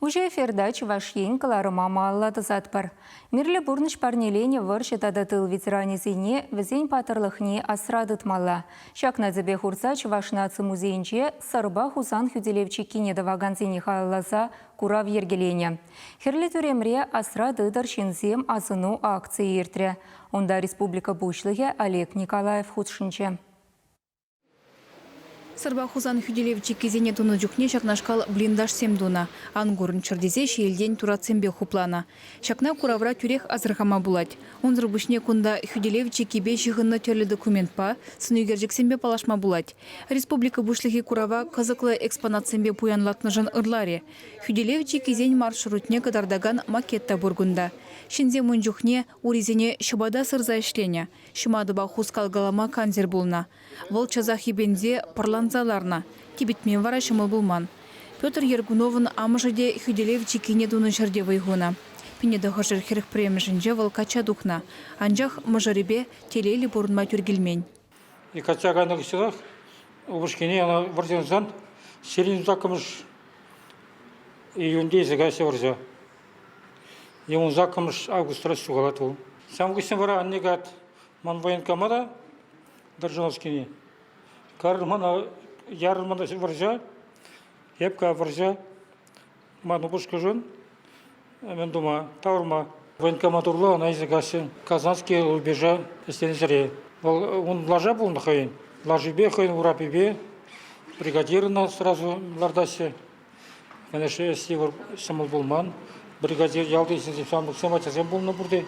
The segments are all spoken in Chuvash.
Уҫӑ эфирта Чӑваш Ен кӑларӑма малалла тӑсатпӑр. Мирлӗ пурнӑҫ парнеленӗ вӑрҫӑ тата тыл ветеранӗсене вӗсен паттӑрлӑхне асра тытмалла. Ҫакна тӗпе хурса Чӑваш наци музейӗнче Сӑрпа Хусан хӳтӗлев чиккине тӑвакансене халалласа курав йӗркеленӗ. Хӗрлӗ тӳремре Асра тытӑр ҫынсем асӑну акцийӗ иртрӗ. Унта республика Пуҫлӑхӗ Олег Николаев хутшӑнчӗ. Сӑрпа Хусан хӳтӗлев чиккисене тунӑ чухне ҫакнашкал блиндажсем тунӑ. Ан курӑнччӑр тесе ҫиелтен туратсемпе хупланӑ. Ҫакна куравра тӳрех асӑрхама пулать. Унсӑр пуҫне кунта хӳтӗлев чиккипе ҫыхӑннӑ тӗрлӗ документпа, сӑнӳкерчӗксемпе паллашма пулать. Республика Пуҫлӑхӗ курава кӑсӑклӑ экспонатсемпе пуянлатнӑшӑн ырларӗ. Хӳтӗлев чиккисен маршрутне кӑтартакан макет та пур кунта. Ҫынсем ун чухне урисене ҫӑпата сырса ӗҫленӗ. Ҫӑматӑпа хускалкалама кансӗр пулнӑ. Вӑл часах йӗпенсе, пӑрланса ларнӑ. Типӗтме вара ҫӑмӑл пулман. Петр Ергуновӑн амӑшӗ те хӳтӗлев чиккине тунӑ ҫӗрте вӑй хунӑ. 1941-мӗшӗнче вӑл качча тухнӑ. Анчах мӑшӑрӗпе телейлӗ пурӑнма тӳр килмен. Качча кайнӑ хыҫҫӑнах упӑшкине ӑна вӑрҫӑнсан 28-мӗш июньте илсе каяҫҫӗ вӑрҫа. Е 18-мӗш августра ҫухалать вӑл. Ҫавӑн хыҫҫӑн вара анне каять ман военкомата Доржановскине. Карӑр мана, ярӑр мана вӑрҫа, эп ка вӑрҫа ман упӑшкӑшӑн мӗн тума, тавӑрма. Военкомат урлӑ ӑна илсе каҫҫӗ Казанский рубежа ӗҫленӗ ҫӗре. Вӑл ун лаша пулнӑ хӑйӗн. Лашипе, хӑйӗн урапипе бригадир ӑна сразу лартаҫҫӗ. Конечно, ӗҫ йывӑр, ҫӑмӑл пулман. Бригадир ялти ҫынсем, ҫамрӑксем, ачасем пулнӑ пурте.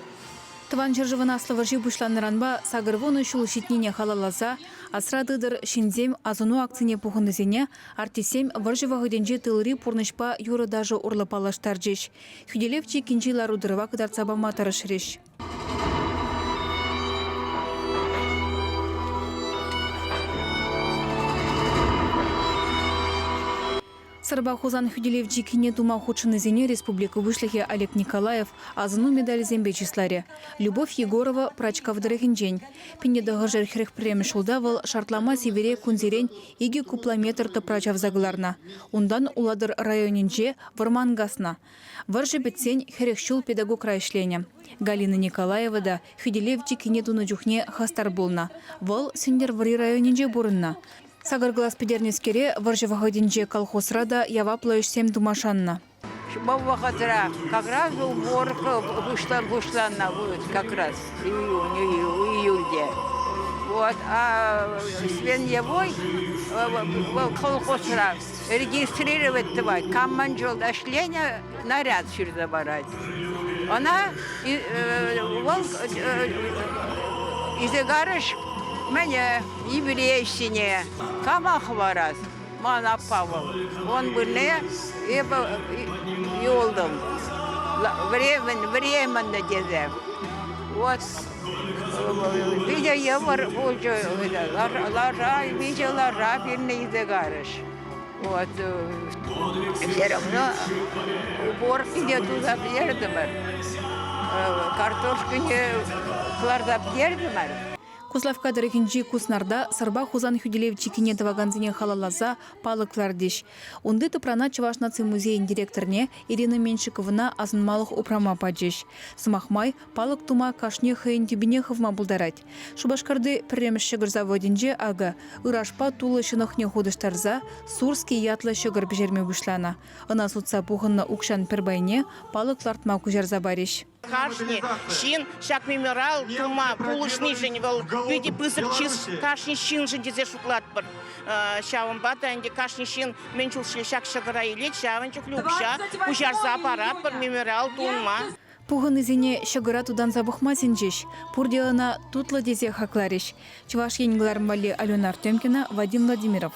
Тӑван ҫӗршывӑн Аслӑ вӑрҫи пуҫланнӑранпа 80 ҫул ҫитнине халалласа Асра тытӑр, ҫынсем асӑну акцине пухӑннисене артистсем вӑрҫӑ вӑхӑтӗнчи тылри пурнӑҫпа юрӑ-ташӑ урлӑ паллаштарчӗҫ, хӳтӗлев чиккинчи лару-тӑрӑва кӑтартса пама тӑрӑшрӗҫ. Сӑрпа Хусан хӳтӗлев чиккине тума хутшӑннисене республика Пуҫлӑхӗ Олег Николаев асӑну медалӗсемпе чысларӗ. Любовь Егорова Пӑрачкав тӑрӑхӗнчен. 1941 ҫулта вӑл шартлама сивӗре кунсерен икӗ кубла метр тӑпра чавса кӑларнӑ. Унтан Улатӑр районӗнче вӑрман каснӑ. Вӑрҫӑ пӗтсен 40 ҫул педагогра ӗҫленӗ. Галина Николаева та хӳтӗлев чиккине тунӑ чухне хастар пулнӑ. Вӑл Сӗнтӗрвӑрри районӗнче пурӑннӑ. Сакӑр класс пӗтернӗскере вӑрҫӑ вӑхӑтӗнче колхозра та яваплӑ ӗҫсем тума шаннӑ. Вӑл вӑхӑтра как раз уборка пуҫланнӑ как раз июнь, июльте. Вот, а свиньевой вӑл колхозра регистрировать тӑвать, командир ӗҫленӗ наряд ҫырса парать. Ӑна вӑл Изегарыш мӗне еврейсене кама хӑварас? Ман аппа вӑл. Он вырне эпӗ юлтӑм. Временно тесе. Вот питӗ йывӑр пулчӗ. Лаша, виҫӗ лаша пирне илсе карӗҫ. Вот все равно уборкине туса пӗтертӗмӗр. Картошкине кӑларса пӗтертӗмӗр. Куславкка тӑрӑхӗнчи Куснарта Сӑрпа Хусан хӳтӗлев чиккине тӑвакансене халалласа палӑк лартӗҫ. Унти тӑпрана Чӑваш наци музейӗн директорне Ирина Меньшиковӑна асӑнмалӑх упрама пачӗҫ. Сӑмах май, палӑк тума кашни хӑйӗн тӳпине хывма пултарать. Шупашкарти пӗрремӗш ҫӑкӑр заводӗнче, акӑ, ырашпа тулӑ ҫӑнӑхне хутӑштарса Сурский ятлӑ ҫӑкӑр пӗҫерме пуҫланӑ. Ӑна сутса пухӑннӑ укҫан пӗр пайне палӑк лартма куҫарса парӗҫ. Кашни ҫын ҫак мемориал тума пулӑшнишӗн вӑл питӗ пысӑк чыс кашни ҫыншӑн тесе шутлатпӑр. Ҫавӑнпа та ӗнтӗ кашни ҫын мӗн чухлӗ ҫак ҫӑкӑра илет, ҫавӑн чухлӗ укҫа куҫарса паратпӑр мемориал тума. Пухӑннисене ҫӑкӑра тутанса пӑхма сӗнчӗҫ. Пурте ӑна тутлӑ тесе хакларӗҫ. Чӑваш Ен кӑларӑм валли Алена Артемкина, Вадим Владимиров.